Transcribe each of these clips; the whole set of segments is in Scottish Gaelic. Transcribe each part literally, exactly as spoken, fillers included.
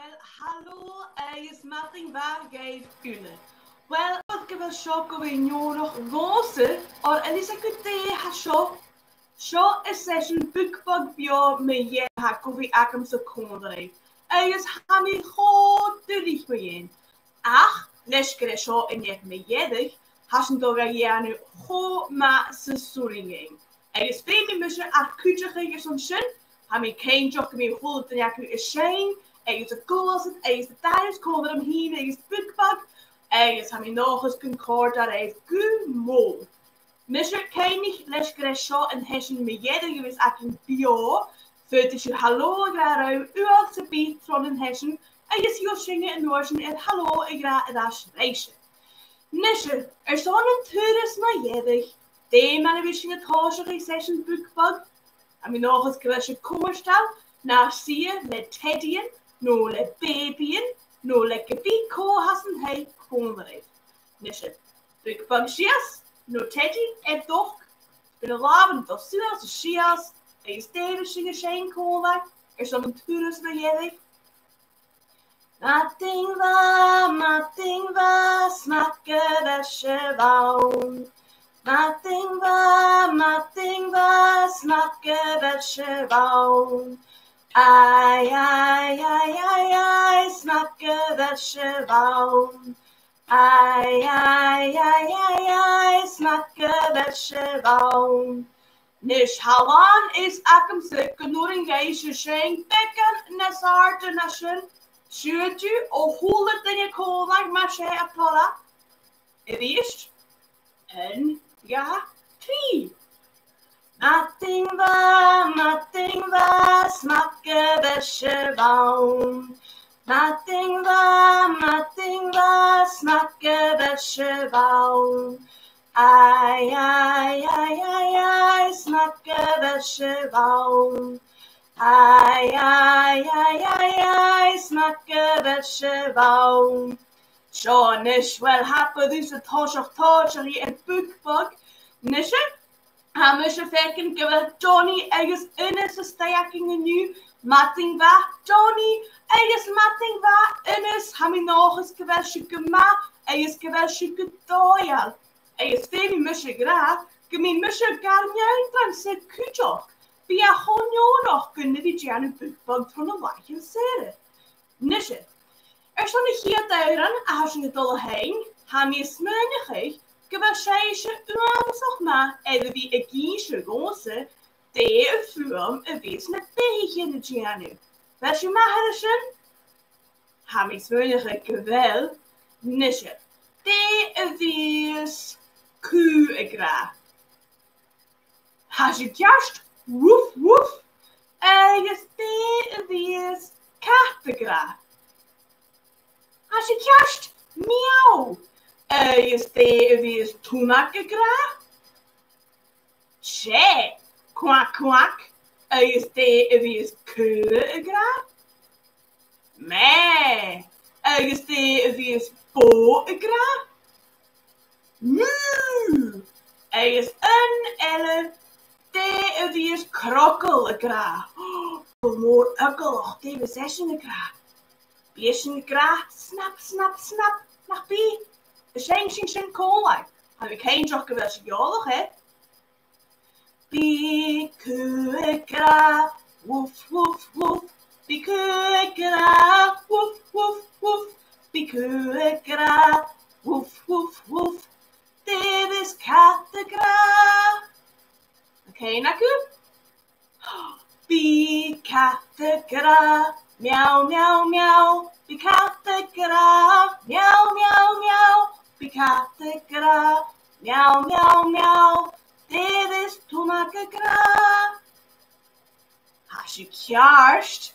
Well, halò agus madainn mhath dhuibh uile. Well, gu bheil seo gu bhith neònach dhòmhsa, oir a-nis gu dè tha seo, seo an seisean Bookbug beò mu dheireadh a tha gu bhith agamsa còmhla ribh. Agus tha mi cho duilich mu dheidhinn. Ach, leis gur e seo an fhear mu dheireadh, tha sinn a' dol ga dhèanamh cho math 's as urrainn dhuinn. Agus feumaidh mise ur cuideachadh airson sin, tha mi cinnteach gum bi a h-uile duine agaibh a' seinn, agus a' gluasad, agus a' dannsa còmhla rium fhìn agus Bookbug, agus tha mi an dòchas gun còrd e ribh gu mòr. Mise, cuimhnich, leis gur e seo an t-seisean mu dheireadh a bhios againn beò, faodaidh sibh halò a ràdh rium uair sam bith tron t-seisean, agus gheibh sinne an uair sin air halò a ràdh air ais ribhse. Nise, airson an turas mu dheireadh, dè mar a bhios sinn a' tòiseachadh seisean Bookbug? Tha mi an dòchas gu bheil sibh cofhurtail, nar suidhe le teadaidhean, no le bèibidhean, no le ge bith cò tha san taigh còmhla ribh. Nise, Bookbug sìos, no teadaidh air d' uchd, bidh na làmhan a' dol suas is sìos, agus dè bhios sinn a' seinn còmhla airson an turas mu dheireadh? Madainn mhath, madainn mhath, 's math gu bheil sibh ann. Madainn mhath, madainn mhath, 's math gu bheil sibh ann. Ai, ai, ai, ai, ai, 's math gu bheil sibh ann. Ai, ai, ai, ai, ai, 's math gu bheil sibh ann. Nis, tha làn fhios agamsa gun urrainn dhuibhse seinn beagan nas àirde na sin. Siuthadaibh, a h-uile duine còmhla, mas e ur toil e. A-rithist. Aon, dhà, trì. Madainn mhath, madainn mhath, 's math gu bheil sibh ann. Madainn mhath, madainn mhath, 's math gu bheil sibh ann. Ai, ai, ai, ai, ai, 's math gu bheil sibh ann. Ai, ai, ai, ai, ai, 's math gu bheil sibh ann. Seo a-nis, uill, tha barrachd a' tòiseachadh, tòiseachadh air Bookbug. Nise, tha mise a' faicinn gu bheil Donnie agus Innes a-staigh againn an-diugh. Madainn mhath, Donnie, agus madainn mhath, Innes. Tha mi an dòchas gu bheil sibh gu math agus gu bheil sibh gu dòigheil. Agus feumaidh mise a ràdh gum bi mise gar n-ionndrainn-sa cuideachd. Bidh e cho neònach gun a bhith a' dèanamh Bookbug tro na làithean saora. Nise, airson a' chiad òran a tha sinn a' dol a sheinn, tha mi a' smaoineachadh gu bheil sibhse uabhasach math air a bhith ag innse dhòmhsa dè am fuaim a bhios na beathaichean a' dèanamh. A bheil sibh math air sin? Tha mi a' smaoineachadh gu bheil. Nise, dè a bhios cù ag ràdh? Tha sin ceart, woof, woof. Agus dè a bhios cat ag ràdh? Tha sin ceart, meow. Agus dè a bhios tunnag ag ràdh? Seadh, quack, quack. Agus dè a bhios caora ag ràdh? Mè. Agus dè a bhios bò ag ràdh? Mù. Agus aon eile, dè a bhios crogall ag ràdh? Gu mòr eagalach, dè bhios esan ag ràdh? Bidh esan ag ràdh, snap, snap, snap, nach bi? A' seinn sinn sin còmhla. Tha mi cinnteach gu bheil sibh eòlach air. Bidh cù ag ràdh, woof, woof, woof. Bidh cù ag ràdh, woof, woof, woof. Bidh cù ag ràdh, woof, woof, woof. Dè bhios cat ag ràdh? Nach eil e agaibh? Bidh cat ag ràdh, meow, meow, meow. Bidh cat ag ràdh, meow, meow, meow. Bidh cat ag ràdh, meow, meow, meow. Dè bhios tunnag ag ràdh? Tha sin ceart.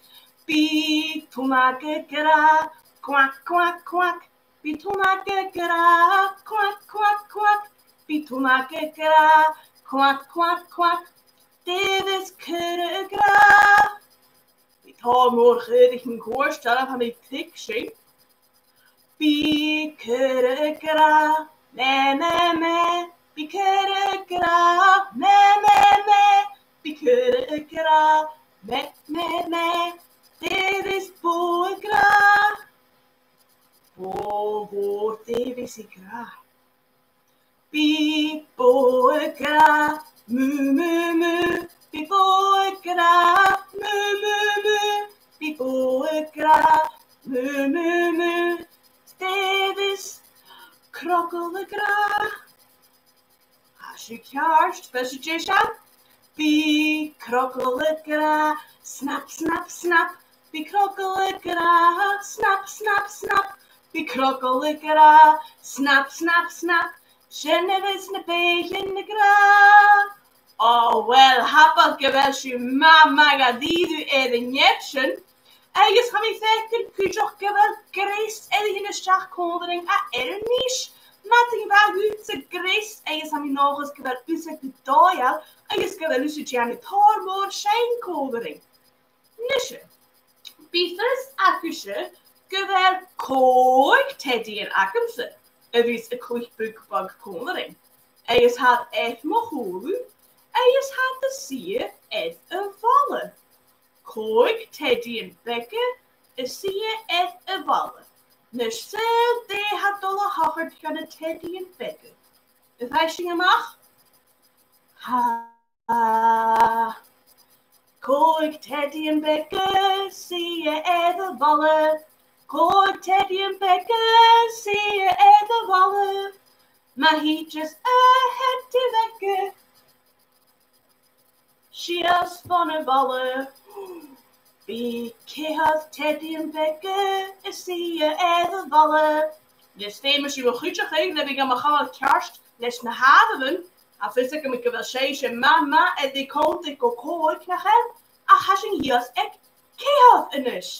Bidh tunnag ag ràdh, quack, quack, quack. Bidh tunnag ag ràdh, quack, quack, quack. Bidh tunnag ag ràdh, quack, quack, quack. Dè bhios caora ag ràdh? Bidh tòrr mòr chaoraichean cofhurtail, tha mi a' tuigsinn. Bidh caora ag ràdh, mè, mè, mè. Bidh caora ag ràdh, mè, mè, mè. Bidh caora ag ràdh, mè, mè, mè. Dè bhios bò ag ràdh? dè bhios i ag ràdh? Bidh bogha ag ràdh, mu, mu, mu. Bidh bogha ag ràdh, mu, mu, mu. Bidh bogha ag ràdh, mu, mu, mu. Dè bhios crogall ag ràdh? Tha sibh ceart, bidh sibh deiseil. Bidh crogall ag ràdh, snap, snap, snap. Bidh crogall ag ràdh, snap, snap, snap. Bidh crogall ag ràdh, snap, snap, snap. Sin a bhios na beathaichean ag ràdh. O, uill, tha e coltach gu bheil sibh math, math dha-rìribh air an fhear sin. Agus tha mi a' faicinn cuideachd gu bheil Grace air a thighinn a-steach còmhla rinn a-nis. Madainn mhath dhutsa, Grace, agus tha mi an dòchas gu bheil thusa gu dòigheil agus gu bheil thusa a' dèanamh tòrr mòr seinn còmhla rinn. Nise, bidh fios agaibhse gu bheil còig teadaidhean agamsa a bhios a' cluich Bookbug còmhla rinn. Agus tha iad air mo chùlaibh, agus tha iad a' suidhe air a' bhalla. Còig teadaidhean beaga a' suidhe air a' bhalla. Nise, saoil dè tha dol a thachairt dha na teadaidhean beaga? Am faigh sinn a-mach? Tha còig teadaidhean beaga a' suidhe air a' bhalla. Còig teadaidhean beaga a' suidhe air a' bhalla. Ma thèid aon teadaidh bheag sìos fon a' bhalla, bidh ceithir teadaidhean beaga a' suidhe air a' bhalla. Nise, feumaidh sibh a chuideachadh le bhith gam chumail ceart leis na h-àireamhan. Tha fios agam gu bheil sibhse math, math air a bhith a' cunntadh gu còig, nach eil? Ach tha sinn shìos aig ceithir a-nis.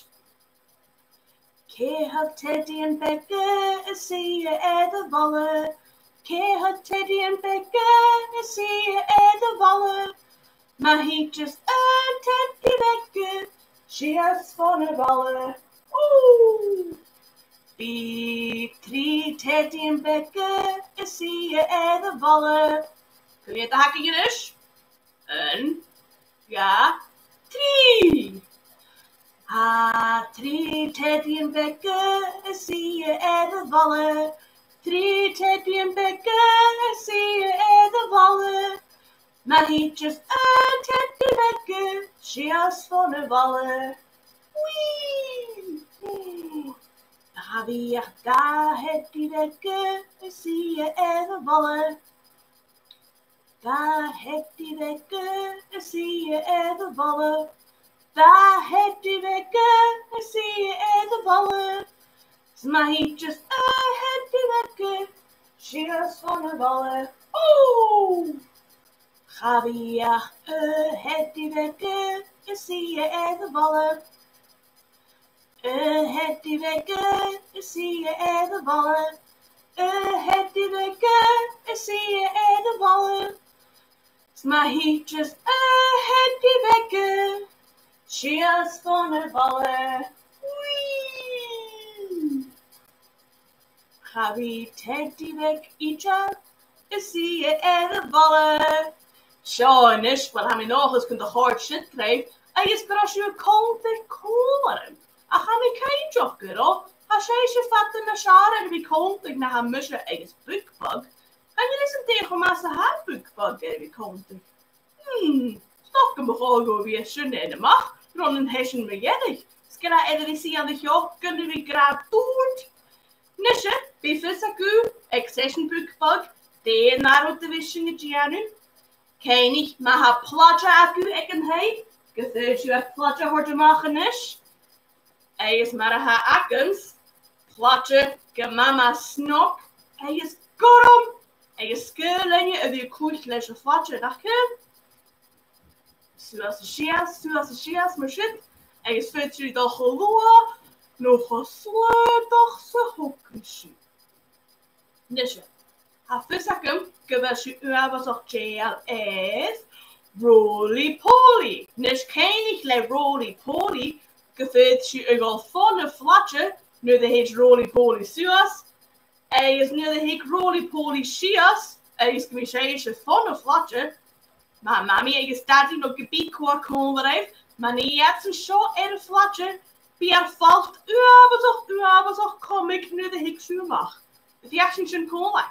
Ceithir teadaidhean beaga a' suidhe air a' bhalla. Ceithir teadaidhean beaga a' suidhe air a' bhalla. Ma thèid aon teadaidh bheag sìos fon a' bhalla, ù, bidh trì teadaidhean beaga a' suidhe air a' bhalla. Cò mheud a th' againn a-nis? Aon, dhà, trì. Tha trì teadaidhean beaga a' suidhe air a' bhalla. Trì teadaidhean beaga a' suidhe air a' bhalla. Ma thèid aon teadaidh bheag sìos fon a' bhalla, whee! Cha bhi ach dà theadaidh bheag a' suidhe air a' bhalla. Dà theadaidh bheag a' suidhe air a' bhalla. Dà theadaidh bheag a' suidhe air a' bhalla. 'S ma thèid aon theadaidh bheag sìos fon a' bhalla, ù, cha bhi ach aon theadaidh bheag a' suidhe air a' bhalla. Aon theadaidh bheag a' suidhe air a' bhalla. Aon theadaidh bheag a' suidhe air a' bhalla. 'S ma thèid aon theadaidh bheag sìos fon a' bhalla, whee! Cha bhi teadaidh bheag idir a' suidhe air a' bhalla. Seo a-nis, uill, tha mi an dòchas gun do chòrd sin ribh, agus gun robh sibh a' cunntadh còmhla rium. Ach tha mi cinnteach gun robh, tha sibhse fada nas fheàrr air a bhith a' cunntadh na tha mise agus Bookbug. Chan eil fhios agam dè cho math 's a tha Bookbug air a bhith a' cunntadh. Hmm, 's dòcha gum bu chòir dhomh a bhith a' smaoineachadh a-mach, ron an t-seisean mu dheireadh, 's gun robh e air a bhith suidhe an seo gun robh mi ag ràdh dùrd. Nise, bidh fios agaibh aig seisean Bookbug dè an ath rud a bhios sinn a' dèanamh. Cuimhnich, ma tha plaide agaibh aig an taigh, gum faod sibh ur plaide a thoirt a-mach a-nis. Agus mar a tha agamsa, plaide gu math, math snog agus gorm, agus 's caomh leinn a bhith a' cluich leis a' phlaide, nach caomh? Suas is sìos, suas is sìos, mar sin, agus faodaidh sibh a dhol cho luath no cho slaodach 's a thogras sibh. Nise, tha fios agam gu bheil sibh uabhasach dèidheil air Roly Poly. Nis, cuimhnich le Roly Poly, gum faod sibh a dhol fon a' phlaide nuair a thèid Roly Poly suas, agus nuair a thig Roly Poly sìos, agus gum bi sibhse fon a' phlaide, ma tha Mamaidh agus Dadaidh no ge bith cò tha còmhla ribh, ma nì iadsan seo air a' phlaide, bidh ur falt uabhasach, uabhasach comaig nuair a thig sibh a-mach. Feuch sinn sin còmhla.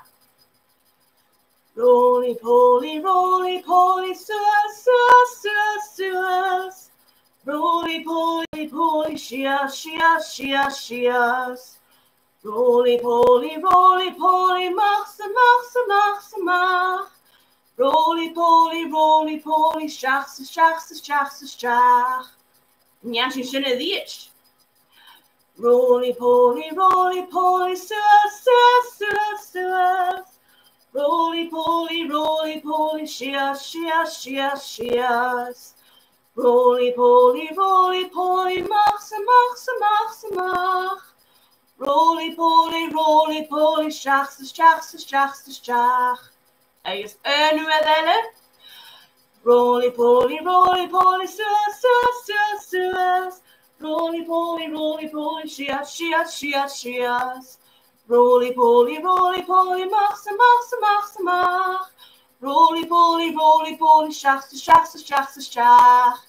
Roly poly, roly poly, suas, suas, suas, suas. Roly poly, poly, sìos, sìos, sìos, sìos. Roly poly, roly poly, a-mach 's a-mach 's a-mach 's a-mach. Roly poly, roly poly, a-steach 's a-steach 's a-steach 's a-steach. Nì sinn sin a-rithist. Roly poly, roly poly, suas, suas, suas, suas. Roly poly, roly poly, sìos, sìos, sìos, sìos. Roly poly, roly poly, a-mach 's a-mach 's a-mach 's a-mach. Roly poly, roly poly, a-steach 's a-steach 's a-steach 's a-steach. Agus aon uair eile. Roly poly, roly poly, suas, suas, suas, suas. Roly poly, roly poly, sìos, sìos, sìos, sìos. Roly poly, roly poly, a-mach 's a-mach 's a-mach 's a-mach. Roly poly, roly poly, a-steach 's a-steach 's a-steach 's a-steach.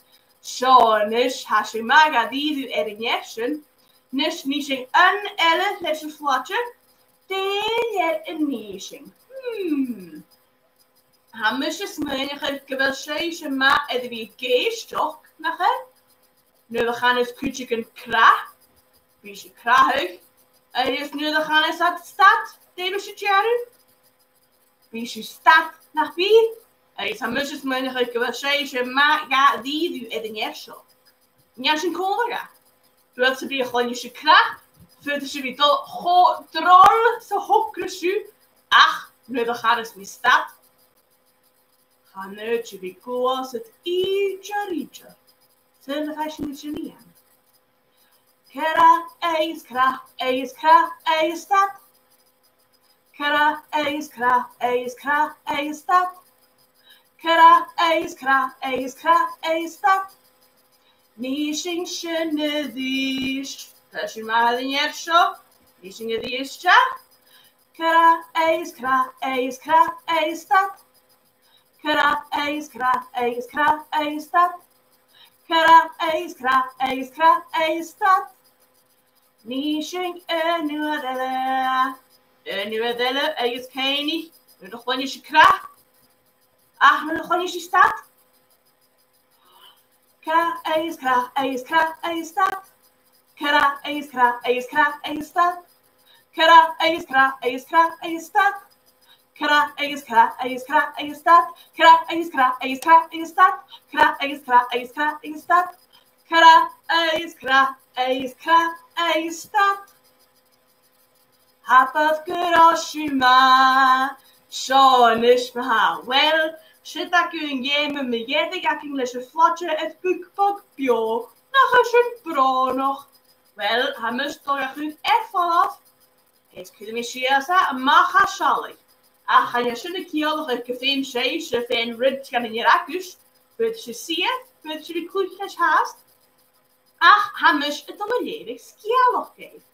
Seo a-nis, tha sibh math dha-rìribh air an fhear sin. A-nis, nì sinn aon eile leis a' phlaide. Dè an fhear a nì sinn? Hmm. Tha mise a' smaoineachadh gu bheil sibhse math air a bhith ag èisteachd, nach eil? Nuair a chanas cuideigin crath, bidh sibh a' crathadh, agus nuair a chanas iad stad, dè bhios sibh a' dèanamh? Bidh sibh stad, nach bi? Agus tha mise a' smaoineachadh gu bheil sibhse math dha-rìribh air an fhear seo. Nì sinn còmhla e. Uill, 's e, bidh, cluinnidh sibh crath, faodaidh sibh a bhith cho droll 's a thogras sibh, ach nuair a chanas mi stad, chan fhaod sibh a bhith a' gluasad idir, idir. Saoil am faigh sinn sin a dhèanamh. Crath agus crath agus crath agus stad. Crath agus crath agus crath agus stad. Crath agus crath agus crath agus stad. Nì sinn sin a-rithist. Tha sibh math air an fhear seo. Nì sinn a-rithist e. Crath agus crath agus crath agus stad. Crath agus crath agus crath agus stad. Crath agus crath agus crath agus stad. Nì sinn aon uair eile. Aon uair eile agus cuimhnich, nuair a chluinneas sibh crath, ach nuair a chluinneas sibh stad. Crath agus crath agus crath agus stad. Crath agus crath agus crath agus stad. Crath agus crath agus crath agus stad. Crath agus crath agus crath agus stad. Crath agus crath agus crath agus stad. Crath agus crath agus crath agus stad. Crath agus crath agus crath agus stad. Tapadh leibh, sibh math. Seo a-nis ma-thà. Uill, siud agaibh an geama mu dheireadh againn leis a' phlaide air Bookbug beò. Nach eil sin brònach? Uill, tha mise a' dol ga chur air falbh. Is cuiridh mi sìos e a-mach à sealladh. Ach chan eil sin a' ciallachadh gum feum sibhse faighinn rud dhen an fhear agaibhse. Faodaidh sibh suidhe, faodaidh sibh a bhith cluich leis fhathast. Ach tha mise a' dol a leughadh sgeulachd dhuibh.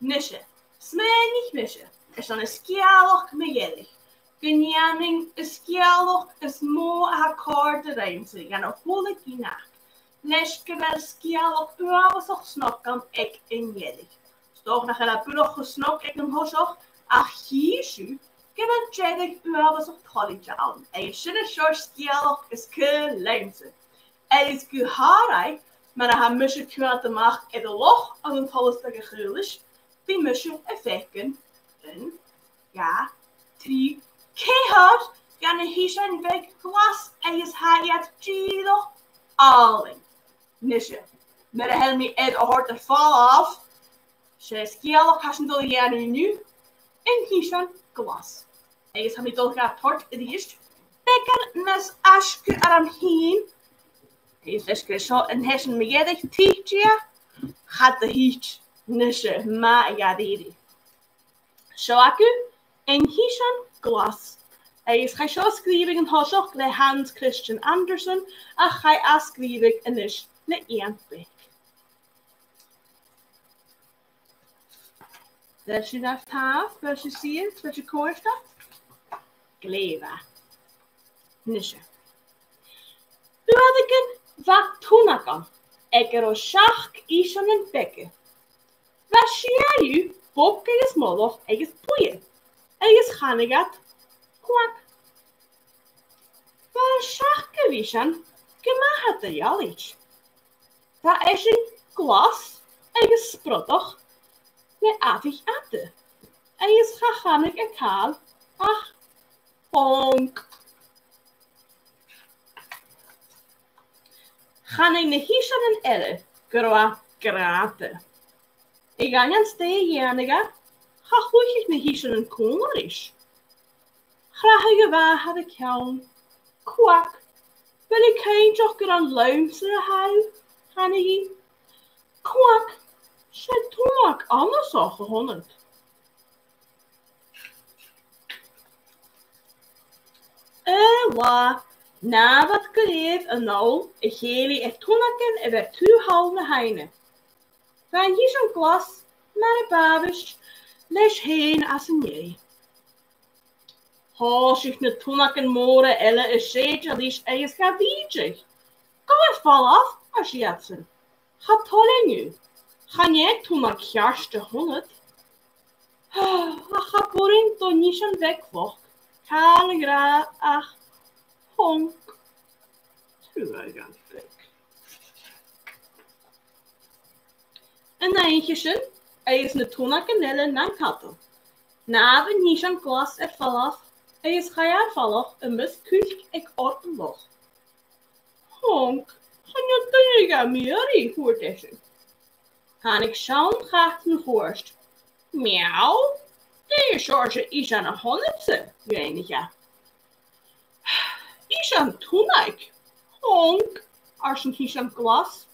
Nise, smaoinich mise, airson an sgeulachd mu dheireadh, gun dèanainn an sgeulachd as motha a tha a' còrdadh riumsa dhen a h-uile gin agaibh, leis gu bheil sgeulachd uabhasach snog ann aig an deireadh. 'S dòcha nach eil e buileach cho snog aig an toiseach, ach chì sibh gu bheil deireadh uabhasach toilichte ann, agus sin an seòrsa sgeulachd as caomh leamsa. Agus gu h-àraidh, mar a tha mise a' coimhead a-mach air an loch ann an Tolastadh a' Chaolais, bidh mise a' faicinn aon, dhà, trì, ceithir dha na h-iseanan beaga glas agus tha iad dìreach àlainn. Nise, nuair a tha mi air a thoirt air falbh, 's e an sgeulachd a tha sinn a' dol a dhèanamh an-diugh, An t-Isean Glas. Agus tha mi a' dol ga toirt a-rithist beagan nas fhaisge orm fhìn. Agus leis gur e seo an t-isean mu dheireadh a thuit dhia, cha do thuit, nise, math dha-rìribh. Seo agaibh An t-Isean Glas. Agus chaidh seo a sgrìobhadh an toiseach le Hans Christian Andersen, ach chaidh e a sgrìobhadh a-nis le Iain Beck. A bheil sibh air tàmh? A bheil sibh sìos? A bheil sibh cofhurtail? Glè mhath. Nise. Uaireigin bha tunnag ann aig an robh seachd iseanan beaga. Bha sia dhiubh bog agus molach agus buidhe, agus chanadh iad, "Quack." Bha seachd a bhisean gu math eadar-dhealaichte. Bha esan glas agus sprodach le amhaich fhada, agus cha chanadh a càil ach "Honk." Chanadh na h-iseanan eile gun robh e grànda. Aig an aon àm 's dè dhèanadh e, cha chluicheadh na h-iseanan còmhla ris. Chrathadh a mhàthair a ceann. "Quack, a bheil thu cinnteach gur ann leamsa a tha thu?" chanadh i. "Quack, 's e tunnag annasach a th' annad." Aon latha, shnàmh iad gu lèir a-null a chèilidh air tunnagan a bha air taobh thall na h-aibhne. Bha an t-isean glas mar a b' àbhaist leis fhèin às an dèidh. Thòisich na tunnagan mòra eile a' sèideadh ris agus ga bhìdeadh. "Gabh air falbh," ars iadsan. "Cha toil leinn thu. Chan e tunnag cheart a th' annad." Ach cha b' urrainn don isean bheag bhochd càil a ràdh ach "Honk" truaghan beag. An oidhche sin, agus na tunnagan eile nan cadal, shnàmh an t-isean glas air falbh agus chaidh e air falach am measg cuilc aig òrdugh an loch. "Honk, chan eil duine gam iarraidh," thuirt esan. Thàinig seann chat na chuairt. "Meow? Dè seòrsa isean a th' annadsa?" dh'fhaighnich e. "Isean tunnaig, honk," ars an t-isean glas.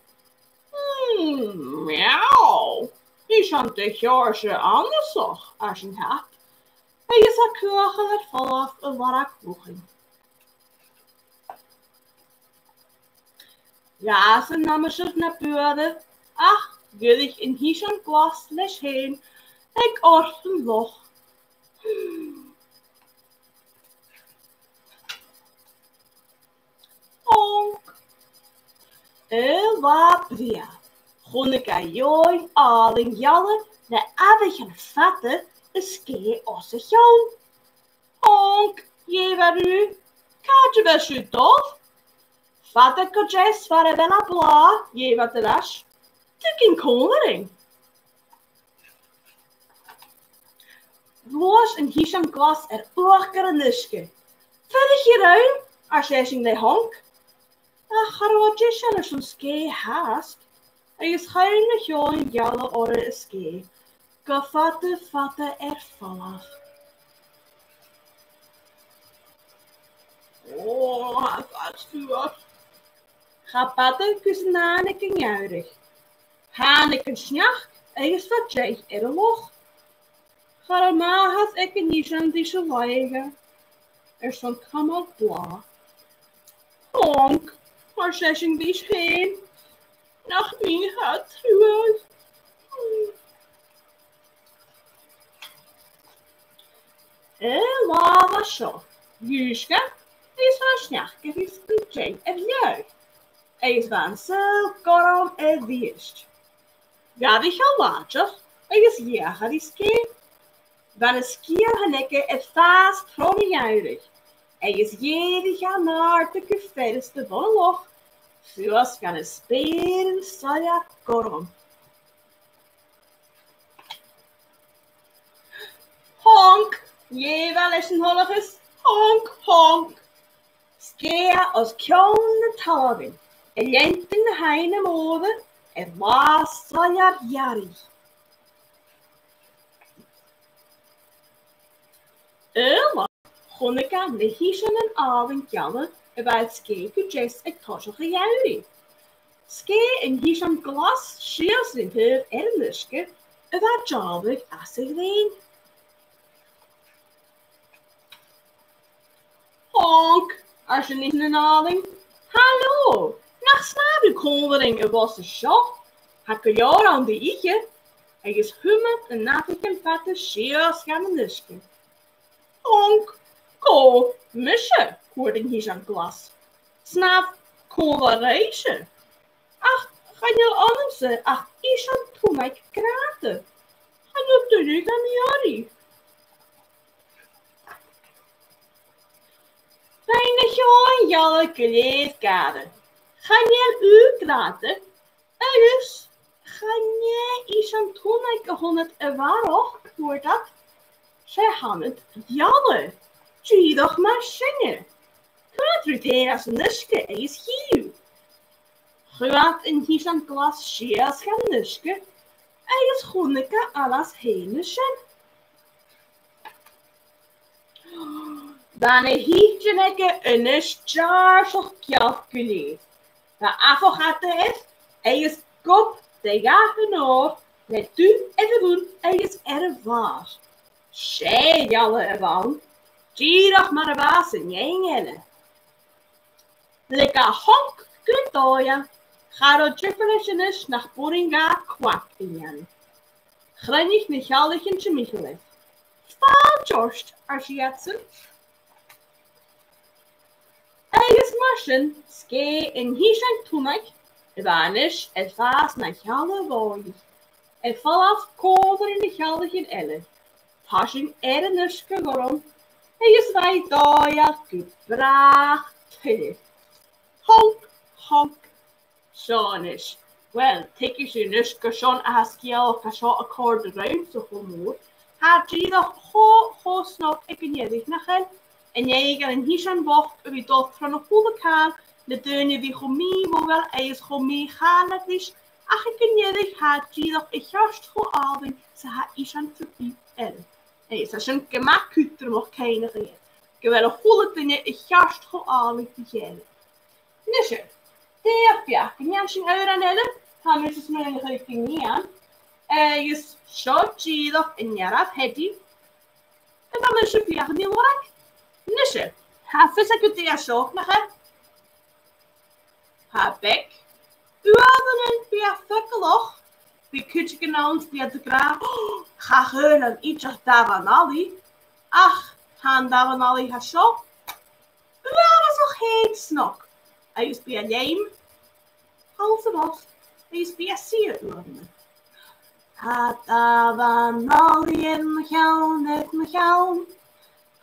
"Mm, meow. Isean de sheòrsa annasach," ars an cat, agus a' cuachail air falbh a bharrachd luchainn. Dh'fhàs an aimsir na b' fhuaire, ach dh'fhuirich an t-isean glas leis fhèin aig òrdugh an loch. Honk. Aon latha brèagha, chunnaic e eòin àlainn gheala le amhaichean fada a' sgèith os a chionn. "Honk," dh'èigh e riutha, "càit a bheil sibh a' dol?" "Fada gu deas far a bheil e blàth," dh'èigh iad air ais. "Tiugainn còmhla rinn." Ghluais an t-isean glas air uachdar an uisge. "Fuirichibh romham," ars esan le honk. Ach cha robh e deiseil airson sgèith fhathast, agus chaidh na h-eòin gheala oirre a' sgèith, gu fada fada air falach. Ò, tha fad fuar. Cha b' fhada gus an tàinig an geamhradh. Thàinig an sneachd agus bha deigh air an loch. Cha robh màthair aig an isean ris a laighe airson cumail blàth. "Honk," ars esan ris fhèin, "nach mi a tha truagh." Aon latha bha seo dhùisg agus bha an sneachd air an deigh air leth, agus bha an saoghal gorm a-rithist. Ghabh i ceòl làidir agus dh'fheuch i ri sgèith. Bha na sgiathan aige a' fàs tron a' gheamhraidh, agus dh'èirich e an-àirde gu furasta bhon an loch, suas gu na speuran soilleir gorm. "Honk," dh'èigh e leis an toileachas, "honk, honk." Sgèith e os cionn na talmhainn, a' leantainn na h-aibhne mòire air latha soilleir ghearraidh. Aon latha chunnaic e na h-iseanan àlainn geala a bha air sgèith gu deas aig toiseach a' gheamhraidh. Sgèith an t-isean glas sìos ri taobh air an uisge a bha a' dealbhadh às a' ghrèin. "Honk," ars an t-isean àlainn. "Halò, nach snàmh thu còmhla rinn a-bhos an seo? Tha gu leòr ann ri ithe," agus chùm e na h-amhaichean fada sìos dhan an uisge. "Honk, cò, mise?" thuirt an t-isean glas. "Snàmh còmhla ribhse. Ach chan eil annamsa ach isean tunnaig grànda." An robh duine gam iarraidh? Rinn na h-eòin-gheala gu lèir gàire. Chan eil ùidh aca, agus chan e Isean Tunnag a th' annad a bharrachd, thuirt iad. 'S e th' annad gheala, dìreach mar sinne. Chuir thu fhèin às an uisge agus chì thu. Chuir iad an t-isean glas sìos dhan uisge agus chunnaic e Alice fhèin an sin. Bha na h-itean aige a-nis deàrrsach geal gu lèir. Bha afa fhada air agus gob de dhath an òir le dubh air a mhuin agus air a bhàrr. 'S e gheala a bh' ann, dìreach mar a bha san fheadhainn eile. Leig e a' chonc gu dòigheil, cha robh diofar leis a-nis nach b' urrainn dha quack a dhèanamh. Chruinnich na h-ealaichean timcheall air. Fàilte ort, ars iadsan. Agus mar sin, sgèith an t-isean tunnag, a bha a-nis air fàs na shealladh bhòidheach, air falbh còmhla ri na h-ealaichean eile. Thàinig e air an uisge ghorm, agus bha e dòigheil gu bràth tuilleadh. Honk, honk. Seo a-nis. Uill, tuigidh sibh a-nis gur e sin a tha sgeulachd a tha seo a' còrdadh rium-sa cho mòr. Tha e dìreach cho, cho snog aig an deireadh, nach eil? An dèidh dhan t-isean bhochd a bhith a' dol tron a h-uile càil, na daoine a bhith cho mì-mhodhail agus cho mì-chàineadh ris, ach aig an deireadh tha e dìreach a cheart cho àlainn 's a tha isean sam bith eile. Agus tha sin gu math cudromach cuimhneachadh air, gu bheil a h-uile duine a cheart cho àlainn ri chèile. Nise, dè ur beachd? An dèan sinn òran eile? Tha mise a' smaoineachadh gun dèan. Agus seo dìreach an dearbh theadaidh. An tèid mise a dh'fheuchainn ri lorg? Nise, tha fios agaibh dè tha seo, nach eil? Tha e beag. Uaireannan bidh e faiceallach, bidh cuideigin ann 's bidh iad ag ràdh, "Ò, chaidh an t-òran idir damhan-allaidh." Ach tha an damhan-allaidh a tha seo uabhasach fhèin snog, agus bidh e leam thall 's a-bhos, agus bidh e a' suidhe uaireannan. Tha damhan-allaidh air mo cheann, air mo cheann.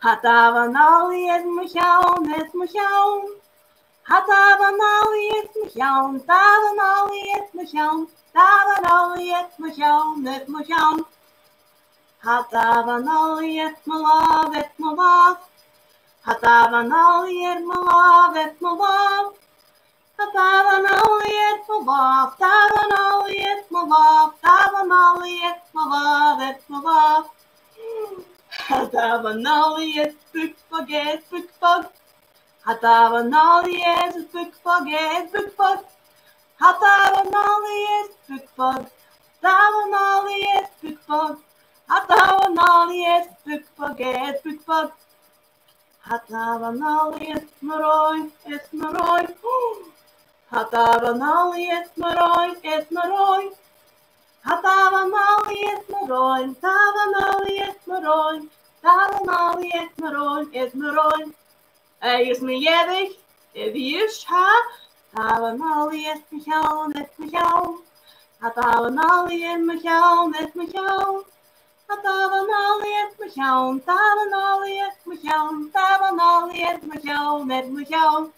Tha damhan-allaidh air mo cheann, air mo cheann. Tha damhan-allaidh air mo cheann, damhan-allaidh air mo cheann, damhan-allaidh air mo cheann, air mo cheann. Tha damhan-allaidh air mo làmh, air mo làmh. Tha damhan-allaidh air mo làmh, air mo làmh. Tha damhan-allaidh air mo làmh, damhan-allaidh air mo làmh, damhan-allaidh air mo làmh, air mo làmh. Tha damhan-allaidh air Bookbug, air Bookbug. Tha damhan-allaidh air Bookbug, air Bookbug. Tha damhan-allaidh air Bookbug, damhan-allaidh air Bookbug. Tha damhan-allaidh air Bookbug, air Bookbug. Tha damhan-allaidh air mo ròin, air mo ròin. Tha damhan-allaidh air mo ròin, air mo ròin. Tha damhan-allaidh air mo ròin, damhan-allaidh air mo ròin, damhan-allaidh air mo ròin, air mo ròin. Agus mu dheireadh, a-rithist, tha damhan-allaidh air mo cheann, air mo cheann. Tha damhan-allaidh air mo cheann, air mo cheann. Tha damhan-allaidh air mo cheann, damhan-allaidh air mo cheann, damhan-allaidh air mo cheann, air mo cheann.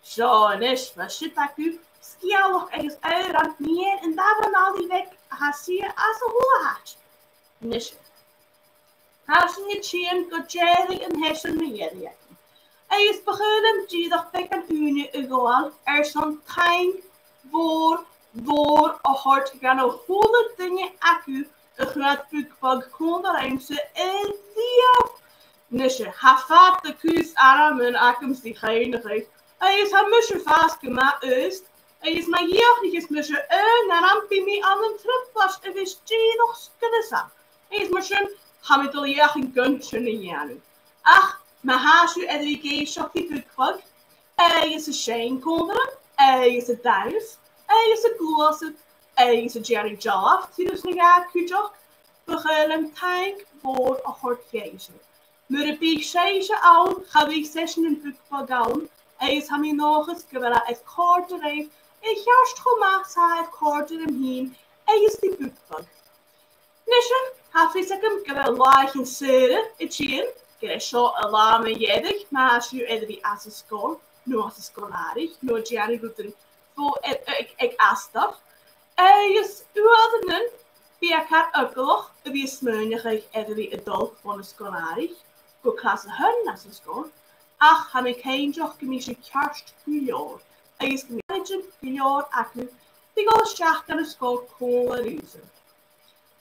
Seo a-nis, bha siud agaibh sgeulachd agus òran mu dheidhinn an damhan-allaidh bheag a tha a' suidhe anns a h-uile àite. Nise. Tha sinn a' tighinn gu deireadh an t-seisein mu dheireadh. Agus bu chaomh leam dìreach beagan ùine a ghabhail airson taing mhòr, mhòr a thoirt dhan a h-uile duine agaibh a chuir Bookbug còmhla riumsa a-riamh. Nise, tha fada cus ainmean agamsa ri chuimhneachadh, agus tha mise a' fàs gu math aosta, agus ma dhìochuimhnicheas mise aon ainm, bidh mi ann an trioblaid a bhios dìreach sgriosail. Agus mar sin, tha mi a' dol a dh'fheuchainn gun sin a dhèanamh. Ach ma tha sibh air a bhith ag èisteachd ri Bookbug, agus a' seinn còmhla rium, agus a' dannsa, agus a' gluasad, agus a' dèanamh dealbh, turas no dhà cuideachd, bu chaomh leam taing mhòr a thoirt dhuibhse. Mura biodh sibhse ann, cha bhiodh seisean Bookbug ann, agus tha mi an dòchas gu bheil e air còrdadh ribh, a cheart cho math 's a tha e air còrdadh rium fhìn agus ri Bookbug. Nise, Tha fios agam gu bheil làithean saora a' tighinn, gur e seo an latha mu dheireadh ma tha sibh air a bhith anns an sgoil, no anns an sgoil-àraich, no a' dèanamh rudan bho aig, aig, aig astar. Agus uaireannan bidh e car eagalach a bhith a' smaoineachadh air a bhith a' dol bhon an sgoil-àraich gu clas a h-aon anns an sgoil, ach tha mi cinnteach gum bi sibh ceart gu leòr, agus gum bi àireamh gu leòr agaibh ri dhol a-steach dhan an sgoil còmhla riuthasan.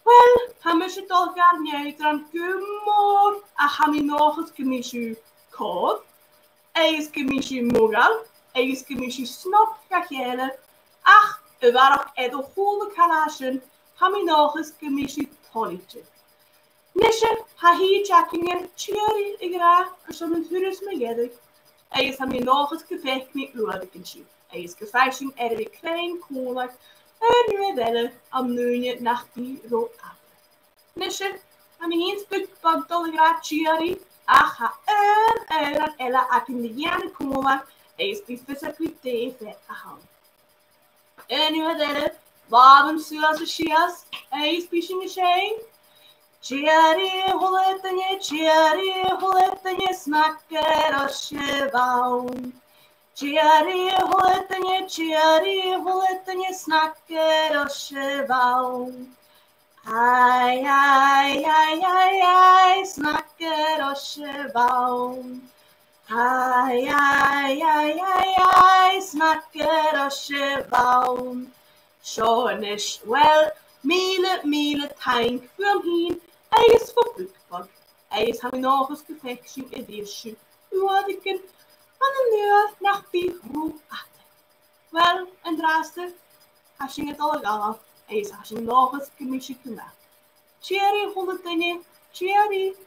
Uill, tha mise a' dol a dh'fhalbh an-dràsta gu mòr, ach tha mi an dòchas gum bi sibh còir, agus gum bi sibh modhail, agus gum bi sibh snog dha chèile, ach a bharrachd air a h-uile càil sin, tha mi an dòchas gum bi sibh toilichte. Nise, tha thìde againne tìoraidh a ràdh airson an turas mu dheireadh, agus tha mi an dòchas gum faic mi uaireigin sibh, agus gum faigh sinn air a bhith cruinn còmhla aon uair eile ann an ùine nach bi ro fhada. Nise, tha mi fhìn 's Bookbug a' dol a ràdh tìoraidh, ach tha aon òran eile againn ri dhèanamh còmhla, agus bidh fios agaibh dè fear a th' ann. Aon uair eile, làmhan suas is sìos, agus bidh sinn a' seinn. Tìoraidh a h-uile duine, tìoraidh a h-uile duine, snog air thoiseach a bh' ann. Tìoraidh a h-uile duine, tìoraidh a h-uile duine, snog air thoiseach a bh' ann. Ai, ai, ai, ai, ai, snog air thoiseach a bh' ann. Ai, ai, ai, ai, ai, snog air thoiseach a bh' ann. Seo a-nis, uill, mìle, mìle taing bhuam fhìn agus bho Bookbug, agus tha mi an dòchas gum faic sinn a-rithist sibh uaireigin ann an uair nach bi ro fhada. Uill, an-dràsta, tha sinn a' dol a dh'fhalbh, agus tha sinn an dòchas gum bi sibh gu math. Tìoraidh a h-uile duine, tìoraidh.